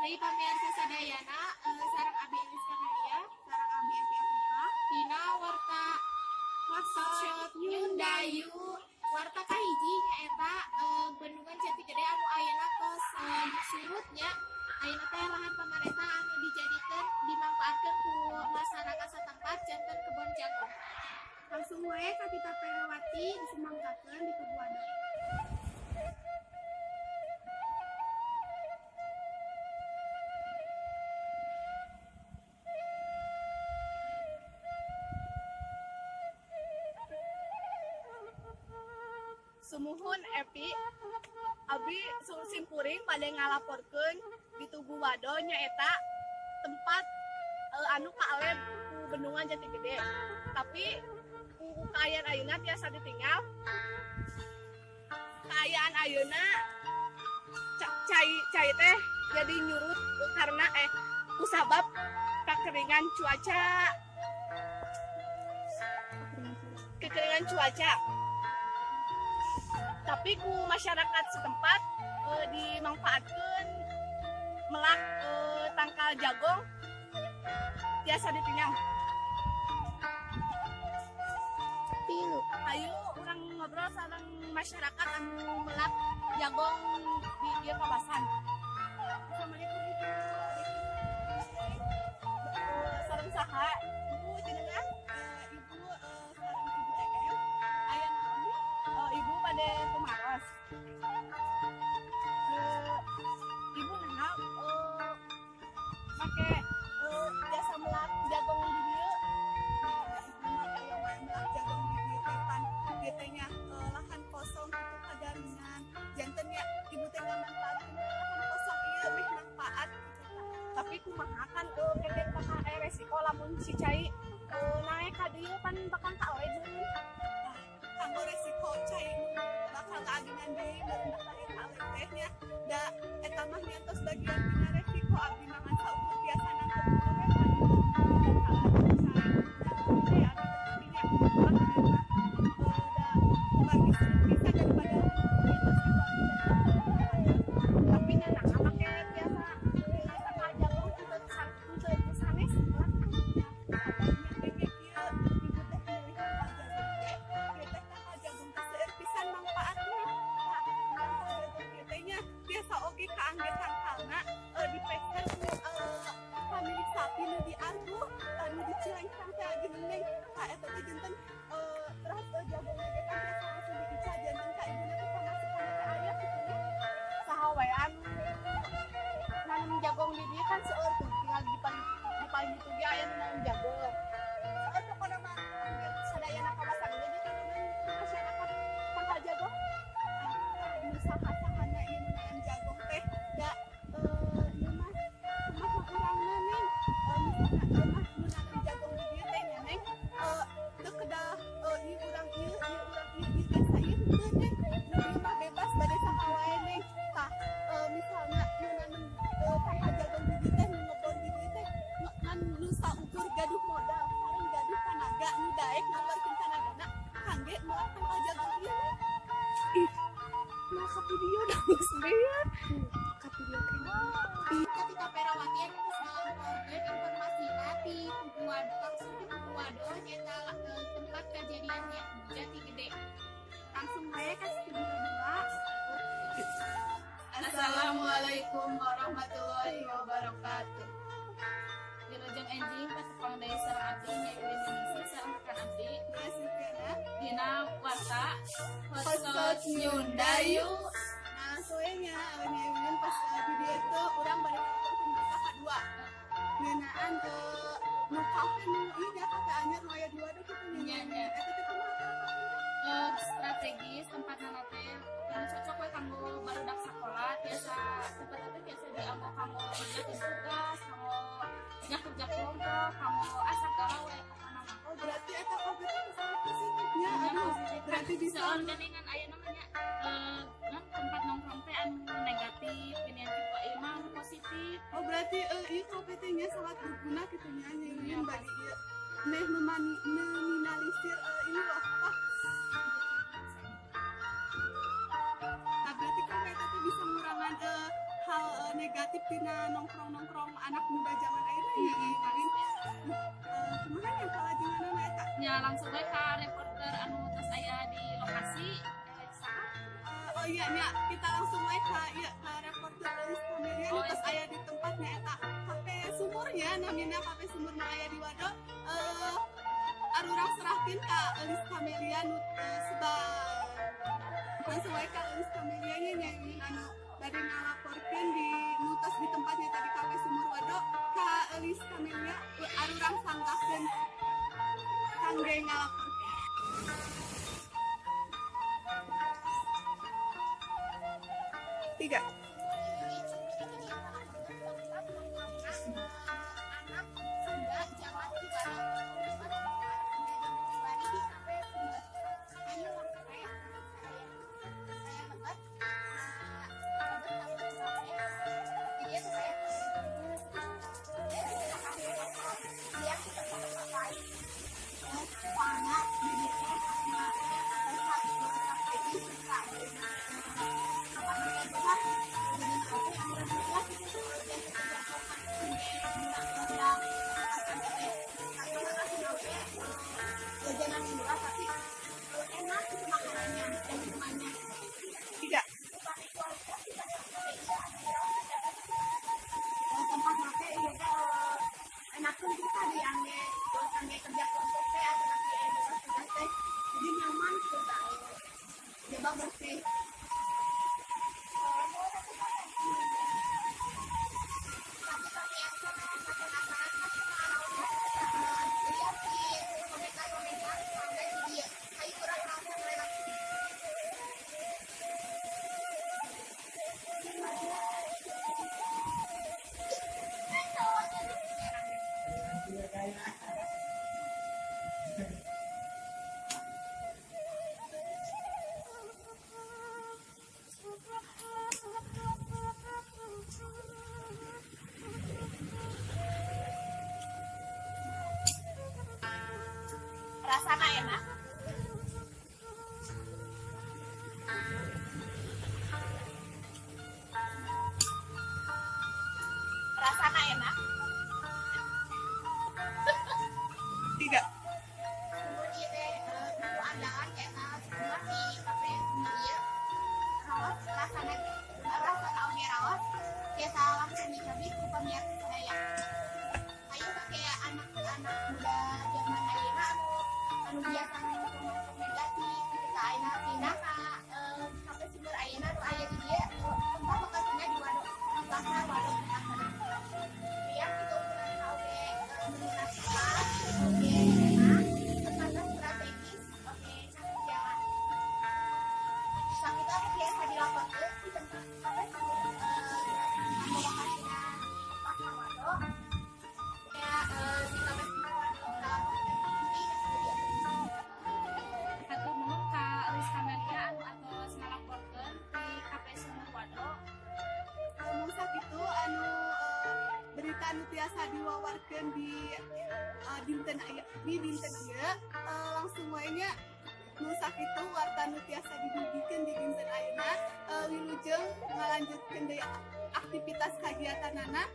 Tepang deui pamirsa sadayana sareng Abi Elis Kanalia, sareng Abi Evi Afifah dina warta Hotshot Nyunda Yuk. Warta kahiji nyaeta Bendungan Jati Gede anu ayeuna tos surut nya. Ayeuna teh lahan pamarentah anu dijadikeun dimanfaatkeun ku masyarakat setempat janten kebon jagung. Langsung wae ka Tita Perawati disumanggakeun di Kubu Wado. Sumuhun Epi, abdi simpuring pada ngalaporkeun di Tugu Wado nyaeta tempat anu kaaleb ku Bendungan Jati Gede. Tapi ku kaayaan ayeuna tiasa ditinggal. Kaayaan ayeuna cai teh jadi nyurut karena kusabab kekeringan cuaca. Kekeringan cuaca. Tapi ku masyarakat setempat dimanfaatkan melak tangkal jagong tiasa ditinggal. Tilu. Ayo urang ngobrol sareng masyarakat anu melak jagong di ieu kawasan. Assalamualaikum Ibu. Sareng saha? Ibu jenengan? Ibu sareng Ibu EM. Aya naon? Ibu pada kumaros. Ibu naha make biasa melak jagong di dieu? Ibu mah aya wae melak jagong di dieu teh pan dieu teh nya lahan kosong kitu kagaringan. Janten nya ibu teh ngamanfaatkeun lahan kosong ieu meh manfaat kitu tah. Tapi kumaha kan kedet bakal aya resiko lamun si cai naek ka dieu pan bakal kaoleh jeung kanggo resiko cai bakal kaagingan deui meureun bakal kaoleh teh nya da eta mah nya tos bagian tina resiko abdi mah ngan saukur tiasa nangkep we pan cai teh abdi teh nya mah da bagi pisan daripada tapi nya naha make tiasa tangkal jagong teu sanes biasa oge kaangge tangkalna dipeser ku pamilik sapi nu diargu nu dicilengkang teh geuning ka eta teh janten teras jagongna ge kan biasa langsung diica janten ka ibuna teh pamasukanna teh aya kitu nya. Saha wae anu nanam jagong di dieu kan seueur tuh tinggal di paling ditu ge aya nu nanam jagong. Seueur pokona mah sadayana kawasan ieu ge tanaman masyarakat tangkal jagong. Nu saha-sahana ieu nu nanam jagong teh da ieu mah kumaha urangna Neng misalna ieu mah nu nanam jagong di dieu teh nya Neng teu kedah ieu urang ieu ieu urang ieu ieu desa ieu henteu Neng nu ieu mah bebas bade saha wae Neng tah misalna nu nanam tangkal jagong di dieu teh nu ngebon di dieu teh ngan nu saukur gaduh modal sareng gaduh tanaga nu daek ngaluarkeun tanagana kangge melak tangkal jagong ieu Neng. Ih, nah ka video dah geus beak. Ka video teh. Ketika Perawati anu geus ngalaporkeun informasina ti Kubu Wado langsung di Kubu Wado nyaeta tempat kejadian Jati Gede. Langsung wae ka studio 2. Assalamualaikum warahmatullahi wabarakatuh. Wilujeng enjing patepang deui sareng abdi Nyai Winingsih sareng rekan abdi Nia Silviana dina warta Hotshot Nyunda Yuk. Nah, soalnya Nyai Winin pas di dieu teh urang bade ngalaporkeun berita kadua. Ngeunaan nu kafe nu ieu nya kafe anyar nu aya di Wado kitu nya. Nya. Eta teh kumaha tah kafena? Strategis tempatna teh anu cocok we kanggo barudak sakola tiasa tempatna teh tiasa dianggo kanggo ngerjakeun tugas, kanggo nya kerja kelompok, kanggo asa segala we pokona mah. Oh, berarti eta kafe teh sangat positif nya. Aduh, berarti bisa Soal geuningan aya namanya ngan tempat nongkrong teh anu negatif geuningan kitu ieu mah anu positif. Oh, berarti ieu kafe teh nya sangat berguna kitu nya Nyai Winin bagi ieu meh meminimalisir ini loh apa. Nah, berarti kafe eta teh bisa ngurangan hal negatif negatif tina nongkrong-nongkrong anak muda zaman ayeuna ya paling kumaha nya kalajenganana eta? Nya langsung we ka reporter anu tos aya di lokasi saha? Oh iya nya, kita langsung we ka ieu ka reporter Elis Camelia nu tos aya di tempatnya eta Kafe Sumurnya, namina Kafe Sumur nu aya di Wado. Arurang serahkeun ka Elis Camelia nu sebab langsung we ka Elis Camelia nya nyanyi anu bade ngalaporkeun di nu tos di tempatnya tadi Kafe Sumur Wado. Ka Elis Camelia arurang sanggakeun kangge ngalaporkeun. 3. Jajanan murah tapi enak itu makanannya dan minumannya. 3. Tempat makan iya teh enakeun kita diangge kangge kerja kelompok teh atau kangge tugas teh jadi nyaman gitu tah. Jaba bersih. Rasana enak. Rasana enak. 3. Rasana oge raos biasa langsung dicobi ku pamirsa sadaya. Ayo kayak anak-anak muda zaman ayeuna anu biasa nongkrong negatif ketika ayeuna pindah ka Kafe Sumur ayeuna nu aya di dieu tempat lokasina di Wado, di Pasar Wado tempatna. Riang kitu ukuran oge murah cepat, oge enak, tempatna strategis, oge cakep jalan. Sakitu anu biasa dilaporkeun di tempat Kafe Sumur anu lokasina di Pasar Wado. Ya di Kafe Sumur Wado Hatur nuhun ka Elis Camelia anu atos ngalaporkeun di Kafe Sumur Wado. Mung sakitu anu berita anu tiasa diwawarkeun di dinten aya di dinten ieu langsung wae nya nu sakitu warta nu tiasa didugikeun di dinten ayeuna. Wilujeng ngalanjutkeun deui aktivitas kagiatanana.